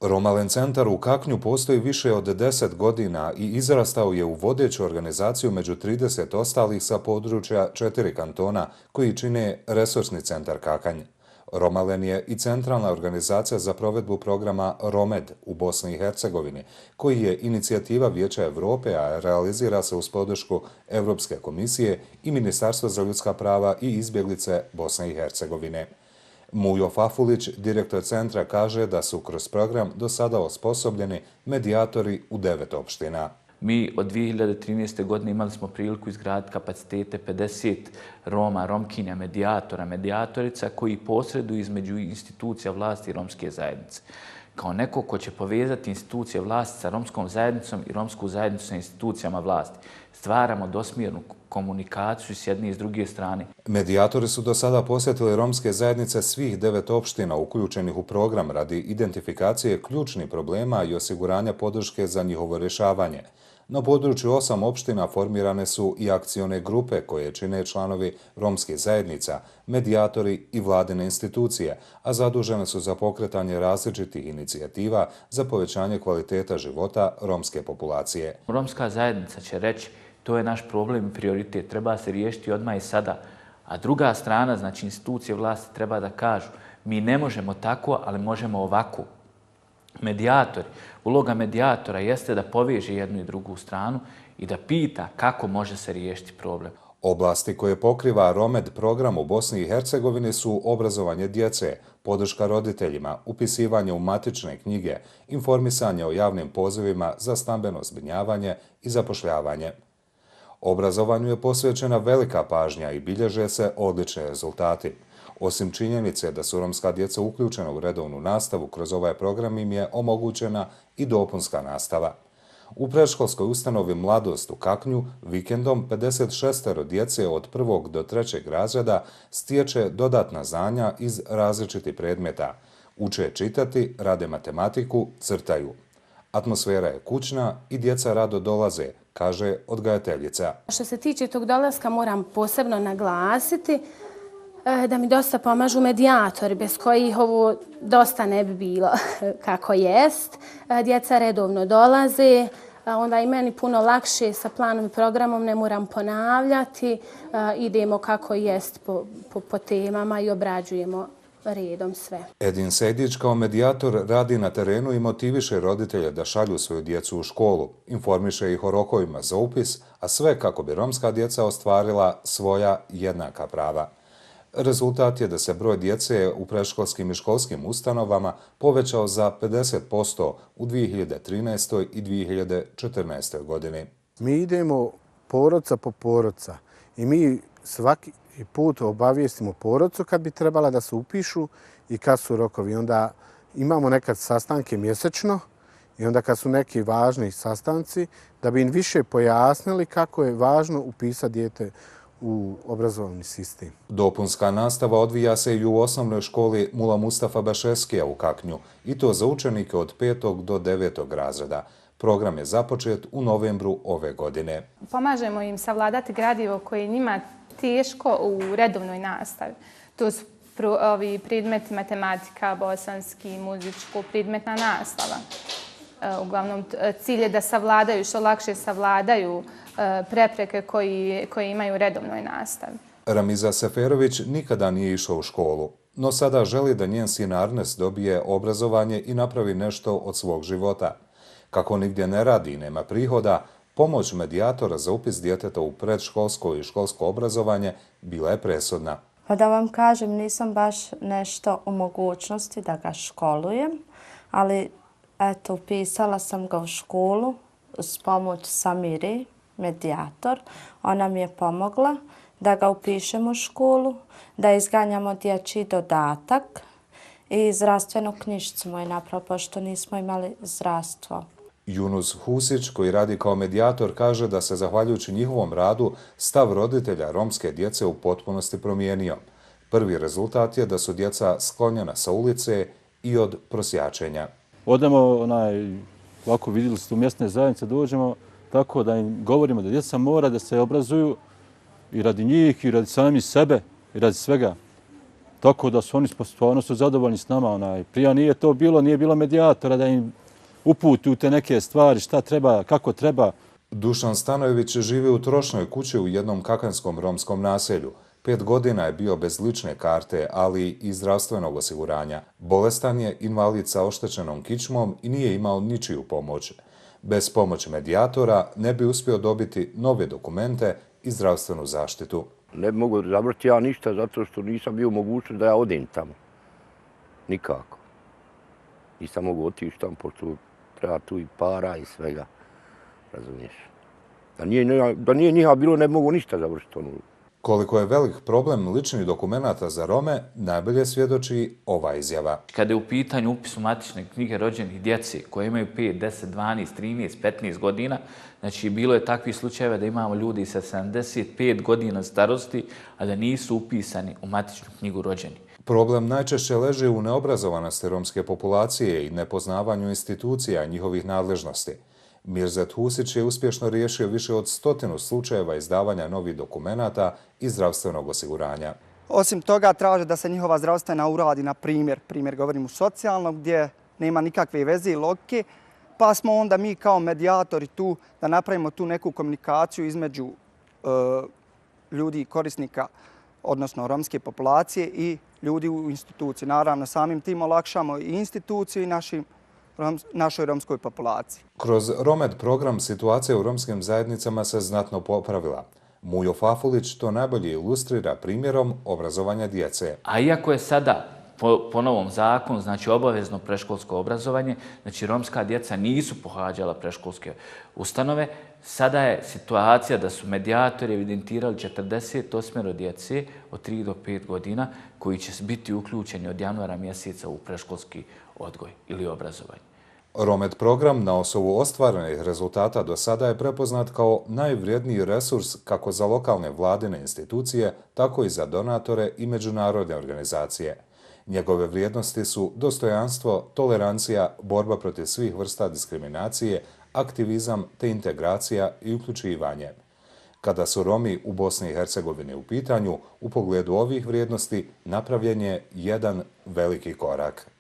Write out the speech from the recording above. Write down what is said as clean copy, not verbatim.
Romalen centar u Kaknju postoji više od 10 godina i izrastao je u vodeću organizaciju među 30 ostalih sa područja 4 kantona koji čine resursni centar Kakanj. Romalen je i centralna organizacija za provedbu programa ROMED u Bosni i Hercegovini, koji je inicijativa Vijeća Evrope, a realizira se uz podršku Evropske komisije i Ministarstva za ljudska prava i izbjeglice Bosne i Hercegovine. Mujo Fafulić, direktor centra, kaže da su kroz program do sada osposobljeni medijatori u 9 opština. Mi od 2013. godine imali smo priliku izgraditi kapacitete 50 Roma, Romkinja, medijatora, medijatorica koji posreduju između institucija vlasti i romske zajednice. Kao neko ko će povezati institucije vlasti sa romskom zajednicom i romsku zajednicu sa institucijama vlasti. Stvaramo dosmjernu komunikaciju s jedne i s druge strane. Medijatori su do sada posjetili romske zajednice svih 9 opština uključenih u program radi identifikacije ključnih problema i osiguranja podrške za njihovo rješavanje. Na području 8 opština formirane su i akcione grupe koje čine članovi romskih zajednica, medijatori i vladine institucije, a zadužene su za pokretanje različitih inicijativa za povećanje kvaliteta života romske populacije. Romska zajednica će reći to je naš problem i prioritet, treba se riješiti odmah i sada. A druga strana, znači institucije vlasti, treba da kažu mi ne možemo tako, ali možemo ovako. Medijatori, uloga medijatora jeste da poveže jednu i drugu stranu i da pita kako može se riješiti problem. Oblasti koje pokriva ROMED program u Bosni i Hercegovini su obrazovanje djece, podrška roditeljima, upisivanje u matične knjige, informisanje o javnim pozivima za stambeno zbrinjavanje i zapošljavanje. Obrazovanju je posvećena velika pažnja i bilježe se odlični rezultati. Osim činjenice da su romska djeca uključena u redovnu nastavu, kroz ovaj program im je omogućena i dopunska nastava. U predškolskoj ustanovi Mladost u Kaknju vikendom 56 djece od 1. do 3. razreda stječe dodatna znanja iz različitih predmeta. Uče čitati, rade matematiku, crtaju. Atmosfera je kućna i djeca rado dolaze, kaže odgajateljica. Što se tiče tog dolaska moram posebno naglasiti da mi dosta pomažu medijatori, bez kojih ovo dosta ne bi bilo kako jest. Djeca redovno dolaze, onda i meni puno lakše sa planom i programom, ne moram ponavljati. Idemo kako jest po temama i obrađujemo redom sve. Edin Sejdić kao medijator radi na terenu i motiviše roditelje da šalju svoju djecu u školu, informiše ih o rokovima za upis, a sve kako bi romska djeca ostvarila svoja jednaka prava. Rezultat je da se broj djece u predškolskim i školskim ustanovama povećao za 50% u 2013. i 2014. godini. Mi idemo porodca po porodca i mi svaki put obavijestimo porodcu kad bi trebala da se upišu i kad su rokovi. Onda imamo nekad sastanke mjesečno i onda kad su neki važni sastanci da bi im više pojasnili kako je važno upisati dijete u obrazovni sistem. Dopunska nastava odvija se i u osnovnoj školi Mula Mustafa Bašeskija u Kaknju, i to za učenike od 5. do 9. razreda. Program je započet u novembru ove godine. Pomažemo im savladati gradivo koje je njima teško u redovnoj nastavi. To su predmeti matematika, bosanski, muzičko, predmetna nastava. Uglavnom, cilj je da savladaju, što lakše savladaju prepreke koje imaju u redovnoj nastavi. Ramiza Seferović nikada nije išao u školu, no sada želi da njen sin Arnes dobije obrazovanje i napravi nešto od svog života. Kako nigdje ne radi i nema prihoda, pomoć medijatora za upis djeteta u predškolsko i školsko obrazovanje bila je presudna. Pa da vam kažem, nisam baš nešto u mogućnosti da ga školujem, ali eto, upisala sam ga u školu uz pomoć Samiri, medijator. Ona mi je pomogla da ga upišem u školu, da izganjamo dječji dodatak i zdravstvenu knjižicu mu je napravo, pošto nismo imali zdravstvo. Yunus Husić, koji radi kao medijator, kaže da se, zahvaljujući njihovom radu, stav roditelja romske djece u potpunosti promijenio. Prvi rezultat je da su djeca sklonjena sa ulice i od prosjačenja. Odemo, ovako vidjeli ste u mjesne zajednice, dođemo tako da im govorimo da djeca mora da se obrazuju i radi njih, i radi sami sebe, i radi svega. tako da su oni stvarno zadovoljni s nama. Prije nije to bilo, nije bilo medijatora da im uputi u te neke stvari, šta treba, kako treba. Dušan Stanojević živi u trošnoj kući u jednom kakanskom romskom naselju. 5 godina je bio bez lične karte, ali i zdravstvenog osiguranja. Bolestan je, invalid sa oštećenom kičmom i nije imao ničiju pomoć. Bez pomoći medijatora ne bi uspio dobiti nove dokumente i zdravstvenu zaštitu. Ne bi mogu završiti ja ništa zato što nisam bio mogućnost da ja odem tamo. Nikako. Nisam mogu otići tamo pošto treba tu i para i svega. Razumiješ? Da nije njiha bilo ne bi mogu ništa završiti. Koliko je velik problem ličnih dokumenata za Rome, najbolje svjedoči ova izjava. Kada je u pitanju upis u matične knjige rođenih djece koje imaju 5, 10, 12, 13, 15 godina, znači bilo je takvih slučajeva da imamo ljudi sa 75 godina starosti, a da nisu upisani u matičnu knjigu rođenih. Problem najčešće leži u neobrazovanosti romske populacije i nepoznavanju institucija i njihovih nadležnosti. Mirzet Husić je uspješno riješio više od 100 slučajeva izdavanja novih dokumenata i zdravstvenog osiguranja. Osim toga, traže da se njihova zdravstvena uradi, na primjer govorim u socijalnom, gdje nema nikakve veze i logike, pa smo onda mi kao medijatori tu da napravimo tu neku komunikaciju između ljudi korisnika, odnosno romske populacije i ljudi u instituciji. Naravno, samim tim olakšamo i instituciju i našoj romskoj populaciji. Kroz Romed program situacija u romskim zajednicama se znatno popravila. Mujo Fafulić to najbolje ilustrira primjerom obrazovanja djece. A iako je sada po novom zakonu, znači obavezno predškolsko obrazovanje, znači romska djeca nisu pohađala predškolske ustanove, sada je situacija da su medijatori evidentirali 48 djece od 3 do 5 godina koji će biti uključeni od januara mjeseca u predškolski odgoj ili obrazovanje. Romed program na osnovu ostvarenih rezultata do sada je prepoznat kao najvrijedniji resurs kako za lokalne vladine institucije, tako i za donatore i međunarodne organizacije. Njegove vrijednosti su dostojanstvo, tolerancija, borba protiv svih vrsta diskriminacije, aktivizam te integracija i uključivanje. Kada su Romi u Bosni i Hercegovini u pitanju, u pogledu ovih vrijednosti napravljen je jedan veliki korak.